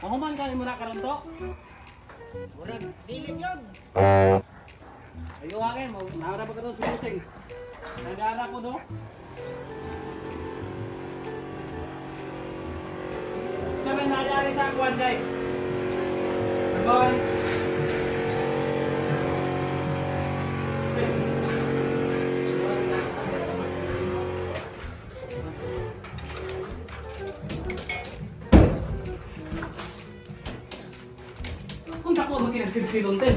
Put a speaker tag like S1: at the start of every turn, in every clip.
S1: Mahuman kami muna karon to.
S2: Murag dili yun.
S1: Ayo akin, mo naara ba karon sumusing. Nagara ko do. Sa may nadari sa kwan day. Boy. Kung dako mo kinagsilsilon din.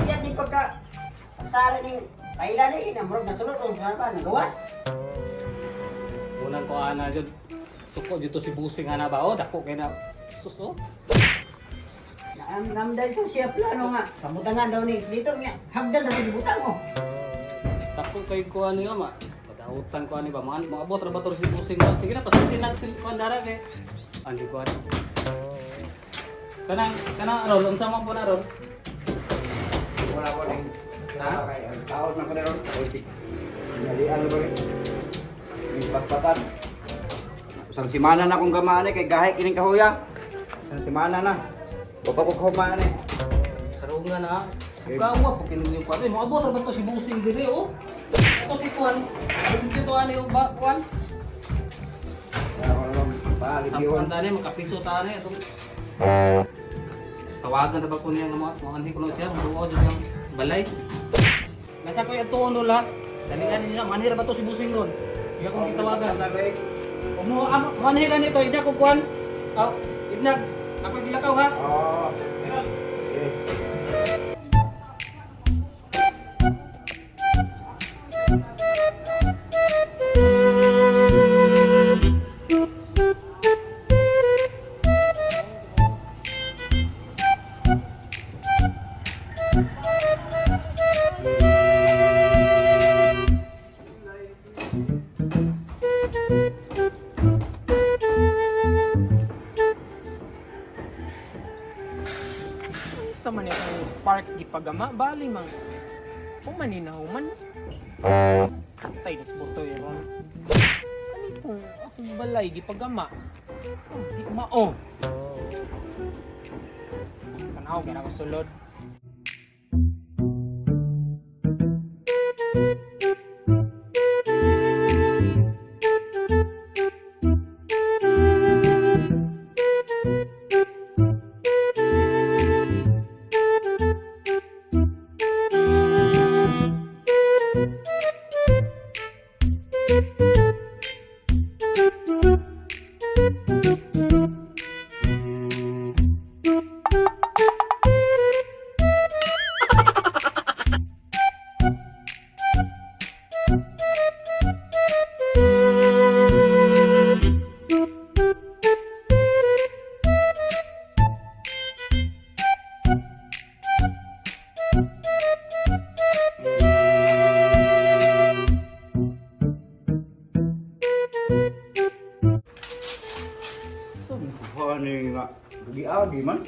S2: Siya di pagka basta ning paila ni na murag nasulod og ba nagawas.
S1: Unang ko ana jud. Suko dito si Busing ana ba oh dako kay na sus oh.
S2: Naam namdal to siya plano nga. Pamutangan daw ni dito niya. Hagdan daw gibutang oh.
S1: Dako kay ko ano yun ma. Padautan ko ani ba man maabot ra ba to si Busing ron. Sige na pasilsin lang sil ko dara kay. Andi ko ano. Kanang kanang rol unsa man po na rol?
S3: Wala ko ning kay ang taon na ko na ron. Nalian ko rin. Ning patpatan. Usang simana na akong gamaan eh, kay gahi kining kahuya. Usang simana na. Baba ko kahumaan eh.
S1: Sarungan na. Kawa po kining yung kwan. Eh, maabot ra ba to si Busing dire oh. Ito si Kwan. Dito ani og ba Kwan.
S3: Wala ko naman
S1: Sampuan
S3: palibihon.
S1: tani makapiso tani atong tawagan na ba ko niya nga mga mga ko lang siya, maduo sa siyang balay. Nasa ko yung tuon la. Dalian niya, manhira ba to si Busing ron? Iya kong gitawagan. Kung mo manhira nito, hindi ako kuan. Aw, ibnag, ako gilakaw ha.
S3: Oo. Okay.
S4: Sa man akong park gipagama bali mang human ni nahuman. Tay nis butoy ron. Ani kung akong balay gipagama. Oh, di mao. Kanaw kay na ko sulod.
S3: Saan ni nga giagi man.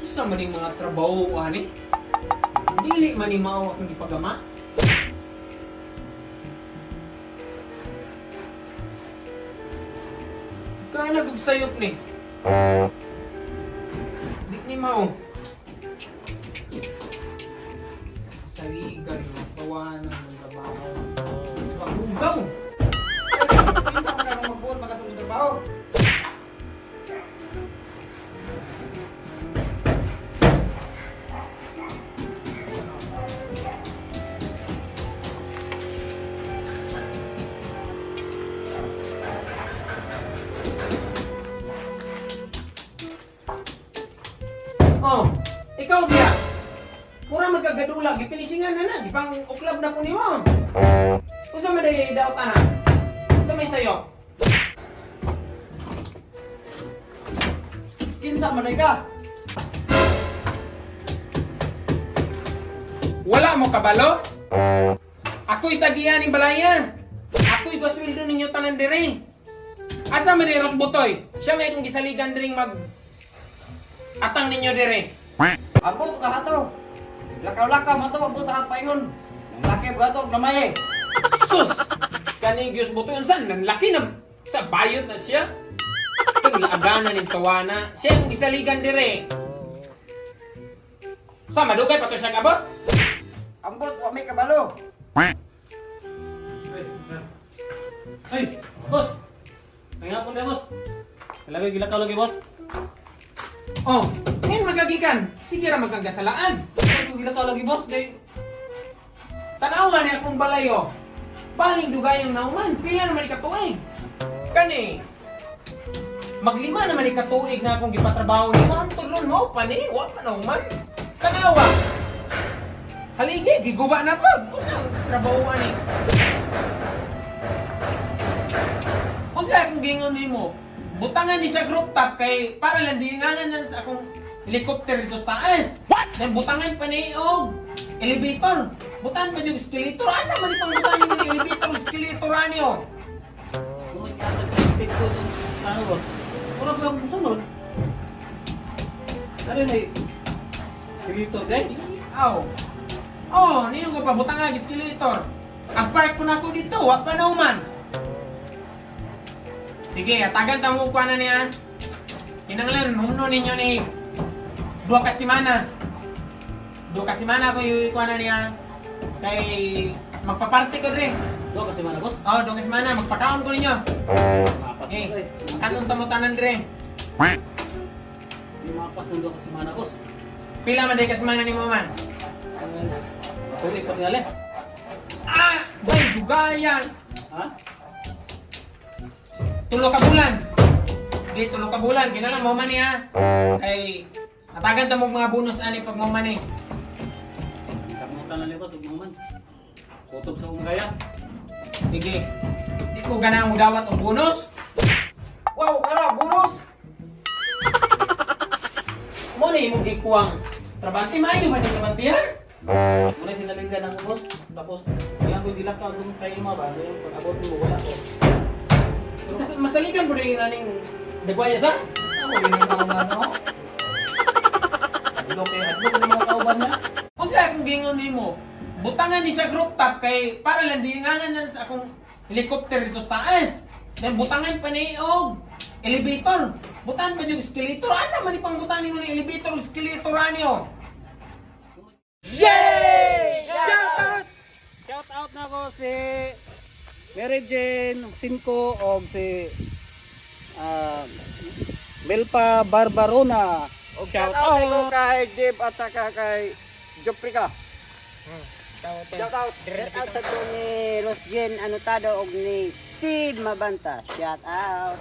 S4: Sa man ning mga trabaho ani. Dili man ni mao akong gipagama. Kaya nagugsayop ni. Di ni mao. Saligan mga tawanan ng trabaho. Pagbugaw!
S3: Kinsa man na magbuot maka sa trabaho?
S4: Oh, ikaw biya. Mura magkagadula, gipinisingan na na, gipang uklab na ko nimo. Unsa man day daot ana? Unsa may sayo?
S3: Unsa man ay ka?
S4: Wala mo kabalo? Ako'y tagiyan ning balaya. Ako'y gasweldo ninyo tanan diri. Asa man ni Ros Butoy? Siya may akong gisaligan diring mag atang ninyo diri.
S3: Ambot ka hato. Lakaw-lakaw man to, ambot ka payon. Nang laki og ato gamay.
S4: Sus! Kani Diyos Butoy unsa nanlaki na sa bayot na siya. Itong laagana ning tawana. Siya akong gisaligan diri. Sa madugay pa to siya kabot?
S3: Ambot wa may kabalo.
S1: Ay, boss. Ay hapon na, boss. Lagi gilakaw lagi, boss.
S4: Oh, ngayon magagikan. Sige ra magkagasalaan.
S1: Ay, kung gilakaw lagi, boss, kay
S4: Tanawa ni akong balayo. Baling dugayang nauman, pila naman ikatuig. Kani, maglima naman ikatuig na akong gipatrabaho ni mo. Ang tulon mo, pani, wa pa nauman. Tanawa. Haligi, giguba na pa. Unsa ang trabaho ani? Unsa akong gingon nimo? Butangan ni siya group top kay para lang dingangan lang sa akong helicopter dito sa taas. What? Then butangan pa ni og elevator. Butangan pa yung escalator. Asa man ipang butangan ni elevator ug escalator ani oh?
S1: kung may kakag ko ano, boss. Wala pa akong sunod. Ano na Dito, day.
S4: Aw. Oh, niyo ko pa butangan escalator. Ang park po na ako dito, wa pa na human. Sige, atagan ta mo kuha na niya. Kinanglan, humno ninyo ni duha ka semana. Duha ka semana ko yung kuha na niya. Kay magpaparte ko dre.
S1: Duha ka semana, boss.
S4: Oh, duha ka semana, magpakaon ko ninyo.
S1: Mapas
S4: Okay.
S1: na, eh.
S4: Kanon ta mo tanan dre.
S1: Hindi mapas ng duha ka semana, boss.
S4: Pila man day ka semana nimo man?
S1: Matuloy pa tingali.
S4: Ah, bay dugayan.
S1: Ha?
S4: Tulo ka bulan. Di tulo ka bulan, kinahanglan mo man niya. Kay atagan ta mo mga bonus ani pag mo man eh.
S1: Kamutan na ni boss, ug man. Kutob sa akong kaya.
S4: Sige. Di ko gana mo dawat og bonus.
S3: Wow, kara bonus.
S4: Mo na imong gikuang trabante maayo ba ni trabante ha?
S1: Muna sinalinggan ako, boss. Tapos, kailangan ko yung dilakaw dun kay ima ba? So, yung pag-abot mo, wala ko.
S4: Kasi masaligan po rin naning dagwaya sa?
S1: Ako, yun ang mga ano. Sige, okay. Adlok ng mga kauban niya.
S4: Unsa akong gingon nimo? Butangan ni siya group top kay para lang dingangan lang sa akong helicopter dito sa taas. Then butangan pa ni og elevator. Butangan pa yung escalator. Asa man ipang butangan nimo ni elevator ug escalator ani oh? Yay! Shout out!
S1: Shout out na ko si Mary Jane Cinco og si Melpa Barbarona.
S3: Og shout out ko kay Dave at saka kay Joprika. Shout out.
S2: Shout out sa to ni Rosjen Anotado og ni Steve Mabanta. Shout out.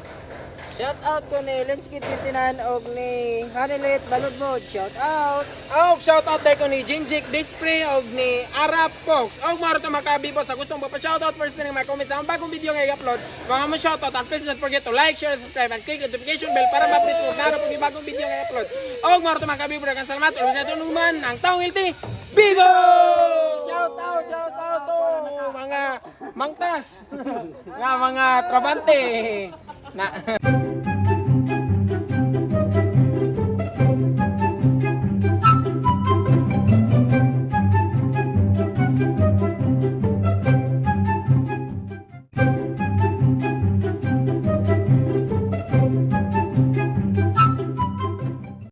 S5: Shout out ko ni Lenskit 59 og ni Hanilet Baludbod. Shout out.
S4: Og shout out ko ni Jinjik Display og ni Arap Fox. Og maro to makabibo sa gustong pa-shoutout first ng mga comment sa akong bagong video nga i-upload. Mga mo shoutout and please don't forget to like, share, subscribe and click notification bell para ma-update mo naro pag bagong video nga i-upload. Og maro to makabibo daghang salamat. Ug sa tunuman ang taong healthy. Bibo! Shout out, shout out to mga mangtas. Nga mga trabante. Na.